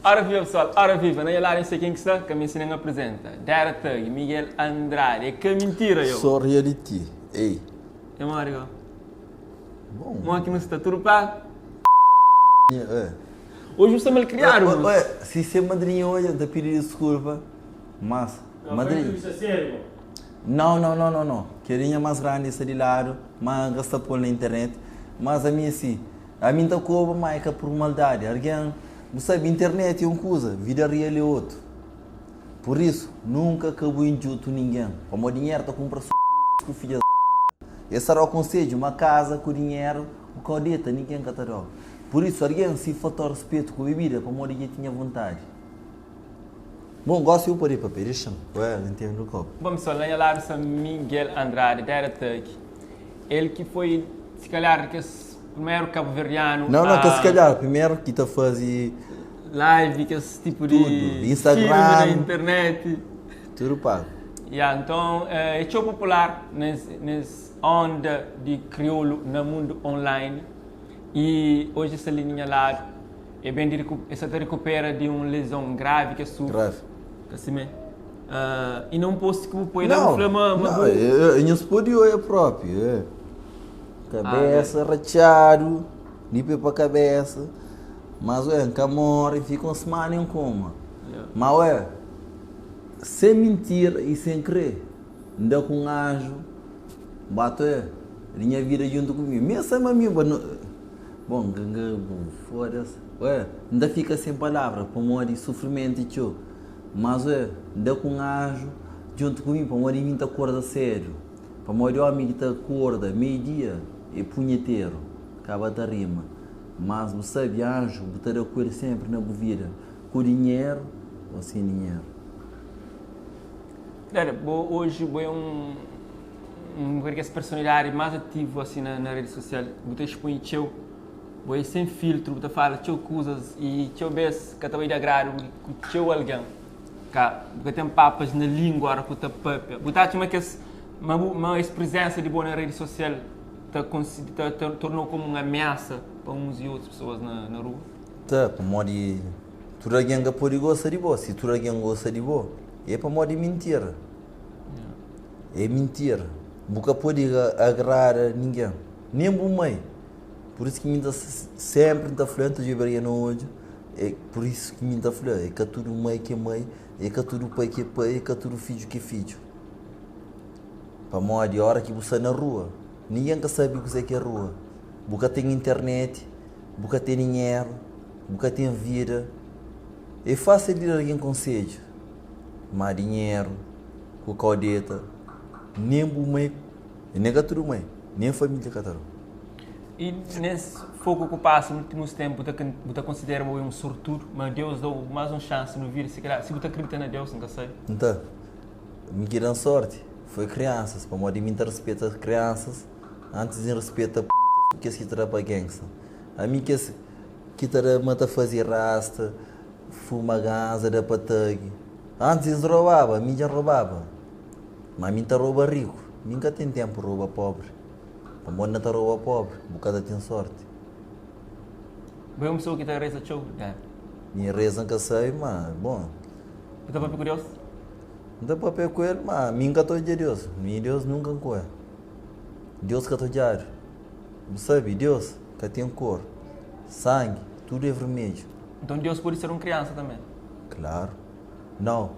Ora viva pessoal, ora viva! Na nha ladu N sei ken ki sta, ka meste nen apresenta. Dera Thug, Miguel Andrade, é ka mintira yo! Só reality, ei. É modi go? Bom. Mo ki nu sta? Tudu pá? É. Hoje nu sta malcriado, Ué, moço. ué, si se madrinha odja, N ta pidi desculpa, mas madrinha. Entrevista sério, go. Não, não, não, não, não. Kel-li nha más grandi sta di ladu, má N ka sta pô-l na internet. Mas ami é si, ami N ta koba, má é ka pur maldadi. Algen, bu sabe, internet é un kuza, vida real é otu. Pur isu, nunka ka bu indjutu ningen, pamodi dinheru ta kunpra sô putas ku fidjas da puta. Es ta da-u konsedju, má kaza ku dinheru ku kau deta, ningen ka ta da-u. Pur isu, algen si falta-u ruspetu ku bebida, pamodi dja tinha vontadi. Bom, gosi bu pode papia, dexa-m. Ué, N tene du kopu. Bom pessoal, na nha ladu sta Miguel Andrade, Dera Thug. El ki foi, si kalhar, di kes primeru kabuverdianu Não, não, a. ka si kalhar, primeru ki ta faze. Live, kes tipu di. Tudu, Filmi na Instagram. internet. Tudu pagu. Ya, nton, é txeu popular nes, nes onda di kriolu na mundu online. I oji sta li di nha ladu. E ben di e sta ta rikupera di un lezon gravi ki e sufri. Gravi. Ka simé? Uh, i na un post ki bu poi la, bu fla ma, ma Não, bu... eu, nhos pode oia próprio. É. Cabeça ah, rachado, de pé para cabeça. Mas ué, nunca morre, fica uma semana em coma. Yeah. Mas ué, sem mentir e sem crer, anda com um anjo, bato é, minha vida junto comigo. Mesmo sem a mim, Bon, foda-se. Ué, N ta fika sen palavra pamodi sufrimentu é txeu. Mas ué, N da ku un anju djuntu ku mi pamodi mi N ta korda sédu. Pamodi ómi ki ta korda meiu-dia é punheteru, kaba ta rima. Mas bu sabe, anju bu ta da ku el sénpri na bu vida, ku dinheru ô sen dinheru. Dada, bo oji bo é un. Un di kes personalidadi más ativu asi na na redi sosial, bu ta expõe txeu, bo é sen filtru, bu ta fala txeu kuzas i txeu bes ka ta bai di agradu ku txeu algen. Ka bu ka ten papas na lingua ora ku ta papia. Bu ta atxa ma kes ma bu ma es prizensa di bo na redi sosial ta ta ta tornou komu un amiasa pa uns i otus pesoas na na rua? Ta, pamodi tudu algen ka pode gosta di bo. Si tudu algen gosta di bo, é pamodi mintira. É mintira. Bu ka pode agrada ningen, nen bu mai. Pur isu ki mi ta sénpri N ta fla, N ta djobe algen na odju, é pur isu ki mi ta fla, é ka tudu mai ki é mai, é ka tudu pai ki é pai, é ka tudu fidju ki é fidju. Pamodi óra ki bu sta na rua, ningen ka sabe kuzê ki é rua. Bu ka ten internet, bu ka ten dinheru, bu ka ten vida. É fásil di da algen konsedju, má dinheru. ku kau deta, nen bu mai, nen ka tudu mai, nen familia ka ta dau. I nes foku ku pasa ultimus tempu, bu ta konsidera bo é un sortudu, ma Deus dau mas un xansi no vida, si kalhar, si bu ta kridita na Deus, N ka sabi. N ta. Mi ki dan sorti foi kriansas, pamodi mi N ta rispeta kriansas antis di N rispeta putas ku kes ki ta da pa gangsta. Ami kes ki ta da ma ta fazi rasta, fuma ganza, da pa tag. Antis es robaba, mi dja N robaba. Má mi N ta roba riku. Mi N ka ten ténpu roba póbri. Pamodi N ta roba póbri, bu ka ta ten sórti. Bo é un pesoa ki ta reza txeu, Dani? Mi reza N ka sabe, má bon. Bu ta papia ku Deus? N ta papia ku el, má mi N ka ta odja Deus. Mi Deus nunka N ka odja. Deus ka ta odjadu. Bu sabe, Deus ka ten kor. Sangi, tudu é vermedju. Nton Deus pode ser un kriansa tanbê? Klaru. Nau.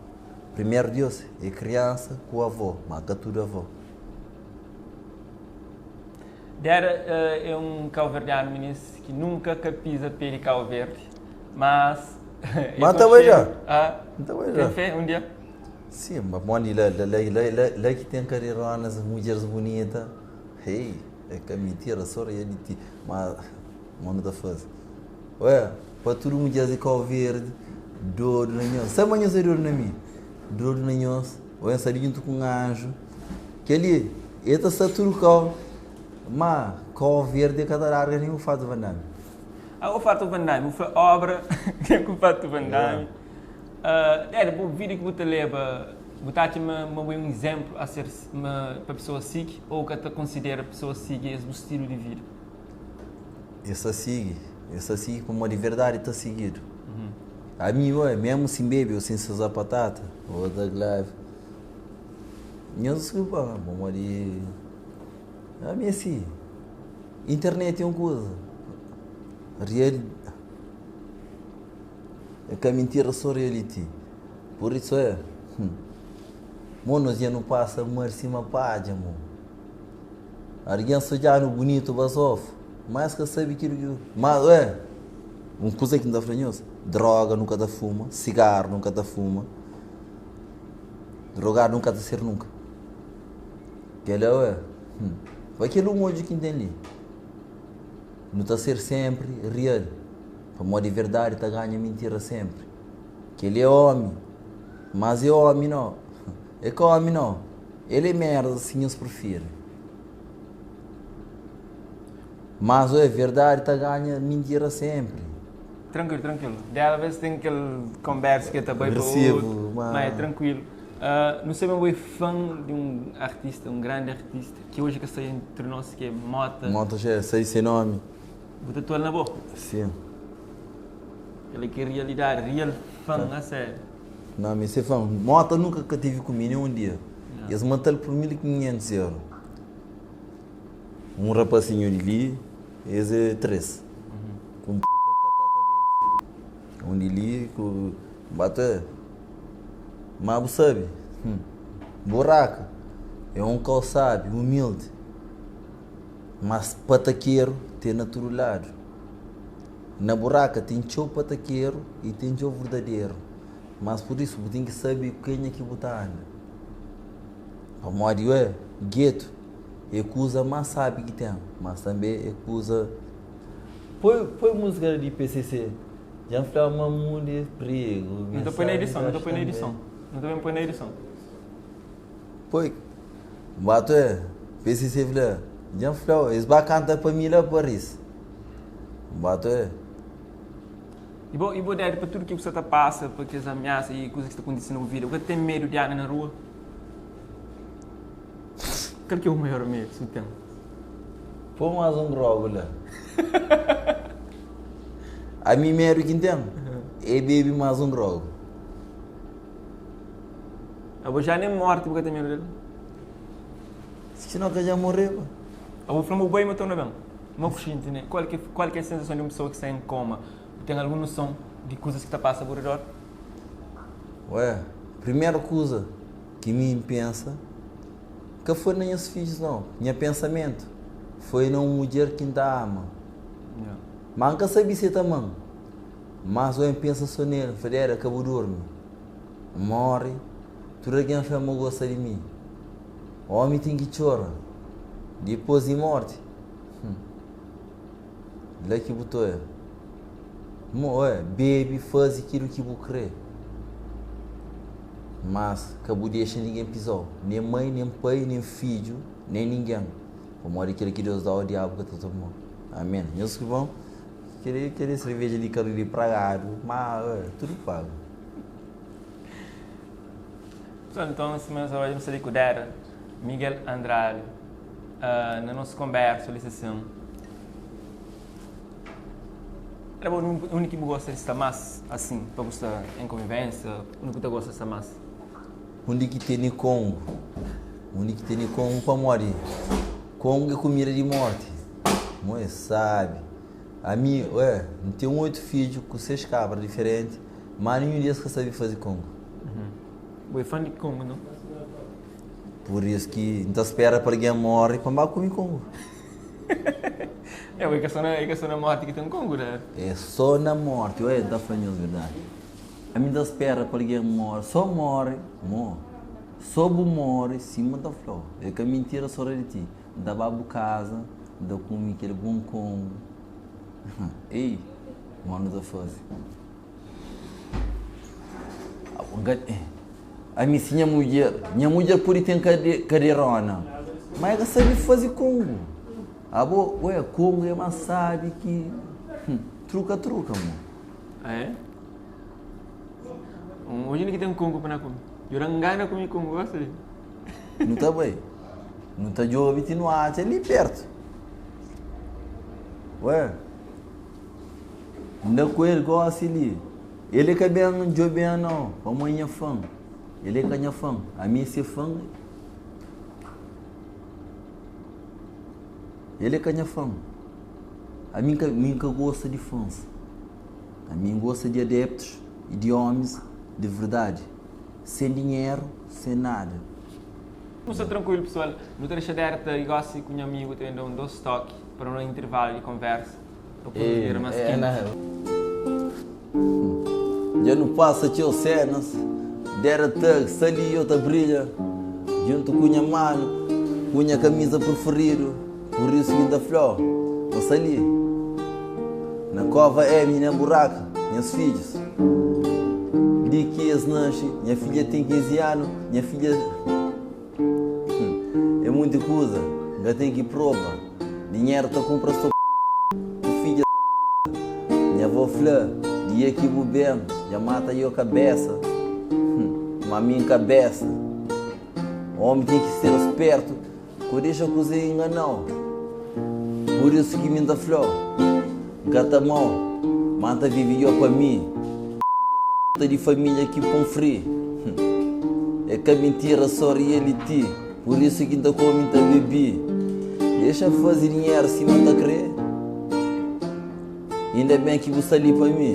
Primeru Deus é kriansa ku avó, má ka tudu avó. Dera é un kauverdianu minis ki nunka ka piza pé di Kau Verdi, mas é Má ta bai konxedu. dja. Ah, N ta bai ten dja. fé un dia? Sim, ma pamodi la, la, la, la, la, la ki ten kaderonas, mudjeris bunita. Hei, é ka mintira, só reality. Má, má nu ta faze. Ué, pa tudu mudjeris di Kau Verdi, dodu na nhos. Sabe ma nhos é dodu na mi? Dodu na nhos. Ué, N sta li djuntu ku un anju. Kel-li, el ta sta tudu kau, má Kau Verdi ka ta larga nen ku Fatu Van Damme. Ah, o Fatu Van Damme, bu fla obra nen ku Fatu Van Damme. Éra bu vida ki bu ta leba, bu ta atxa ma bu é un izénplu a ser, ma pa pesoas sigi ô ka ta konsidera pesoas sigi es bu stilu di vida? Es ta sigi, es ta sigi pamodi verdadi ta sigidu. Ami, ué, mesmu sin bebe ou sin sazá patata, ou thug life, nhos deskulpa-m, pamodi ami é si. Internet é un kuza, real, é ka mintira, so reality. Pur isu é, mo nos dja nu pasa mar sima padja, mo. Argen sa odja-nu bunitu bazofu, má es ka sabe kilu ki. Má, ué, un kuza ki N ta fla nhos, droga nu ka ta fuma, sigaru nu ka ta fuma, drogadu nu ka ta ser nunka. Kel-la, ué, pa kel un odju ki N ten li, nu ta ser sénpri rial, pamodi verdadi ta ganha mintira sénpri. Kel-li é ómi, mas é ómi nau, é ka ómi nau. El é merda si nhos prefiri. Mas oi, verdade ta ganha mintira sempre. Tranquilo, tranquilo. Dela vez tem kel conversa que ta bai pa outro, mas é tranquilo. Uh, nu sabe bo é fã de um artista, um grande artista, que hoje que está entre nós, que é Mota. Mota já sei seu nome. Bu ta atual na bo? Sim. Kel que é realidade, real fã, a sério. Não, mi se fã. Mota nunca ka tive ku mi nem um dia. Eles matal por 1500 euro. Um rapacinho de li, eles é três. Com puta catata beijo. Um de li, com bate. Mas bu sabe, hum, buraco é um cau sábio, humilde. Mas pataqueiro tem na todo lado. Na buraca tem txeu pataqueiro e tem txeu verdadeiro. Mas por isso bu tem ki sabe kenha ki bu ta anda. Pamodi ué, gueto é kuza más sábi ki ten, mas tanbe é kuza. Poi, poi música di PCC. Dja N fla ma mundu é prigu. Nu ta poi na edison, nu ta poi na edison. Nu ta ben poi na edison. Poi, batu é, PCC fla, dja N fla-u, es ba kanta pa mi la Paris. Batu é. I bo, i bo debe pa tudu ki bu sta ta pasa, pa kes amiasa i kuzas ki sta kontise na bu vida, bu ka ten medu di anda na rua? Kal ki é bu maior medu, si bu ten? Pô más un grogu la. Ami medu ki N ten é bebe más un grogu. Abo já nem morte bu ka ten medu del? Si no ka já morreba. Abo fla ma bu bai ma torna ben. Ma bu xinti ne? Kual ki kual ki é sensason di un pesoa ki sta en koma? Bu ten algun noson di kuzas ki ta pasa bu redor? Ué, primeru kuza ki mi N pensa ka foi na nhas fidjus nau. Nha pensamentu foi na un mudjer ki N ta ama. Ma N ka sabe si el ta ama-m. Mas oi N pensa so nel, N fla, Deda, ka bu durmi. N móre, tudu algen fla ma gosta di mi. Ómi ten ki txora dipôs di mórti. Hum. La ki bu ta oia. Mo, oia, bebe, faze kilu ki bu kre. Mas ka bu dexa ningen piza-u, nen mai, nen pai, nen fidju, nen ningen. Pamodi kel ki Deus da-u, diabu ka ta toma-u. Amen. Nhos ki bon, keli, keli cerveja li ka li pragadu, ma oia, tudu pagu. Pessoal, então, sima nhos odja, nu sta li ku Dera Miguel Andrade. Na nos konbersu li sin, era bo undi ki bu gosta di sta mas asin, pa bu sta en konvivensia, undi ki bu ta gosta di sta mas? Undi ki tene Kongu, undi ki tene Kongu pamodi Kongu é kumida di morti, mo é sabi. Ami, ué, N ten oitu fidju ku seis kabra diferenti, má ninhun di es ka sabe faze Kongu. Bu é fan di Kongu, nton? Pur isu ki N ta spera pa algen móre pa N ba kume Kongu. É, é ka sô na, é ka sô na mórti ki ten Kongu, né? É sô na mórti, ué, N ta fla nhos verdadi. Ami N ta spera pa algen móre, sô móre, mô, sô bu móre, sima N ta fla-u, é ka mintira, sô reality. N ta ba bu kaza, N ta kume kel bon Kongu. Ei, mó nu ta faze. Ami si nha mudjer, nha mudjer pode ten kaderona, ma el ka sabe faze kongu. Abo, ué, kongu é más sabi ki truka truka, mo. Ah é? Hoje ki ten kongu pa na kume. Jura ngana kume kongu, gosta di? Nu ta bai. Nu ta djobe ti nu atxa li pertu. Ué. Nda ku el gosi li. El é ka ben djobe-m nau, pamodi é nha fan. El é ka nha fan, ami é se fan. El é ka nha fan. Ami ka, mi ka gosta di fans. Ami N gosta di adeptus i di omis di verdadi, sen dinheru, sen nada. Nu sta trankuilu pesoal, nu ta dexa derta i gosi ku nha amigu ta ben da un dos toki pa nu da intervalu di konversa pa kuzas bira mas kenti. Dja nu pasa txeu senas, dera ta sta li yo ta brilha djuntu ku nha manu, ku nha kamiza preferidu. Pur isu ki N ta fla-u, N sta li na kova M na buraka, nhas fidjus. Di ki es nasce, nha fidja ten 15 anu, nha fidja É munti kuza, N ka ten ki prova. Dinheru ta kunpra so p fidja da p. Nha avó fla, dia ki bu ben, dja mata yo kabesa. Ma mi N ka besta. Omi ten ki ser spertu. Ko dexa kuza inganau. Pur isu ki mi nta flau, N ka ta amau, ma N ta vive yo pa mi. Puta di família ki pon fri, é ka mintira só reality. Pur isu ki N ta kome N ta bebi. Dexa faze dinheru sima N ta kre. Inda ben ki bu sta li pa mi.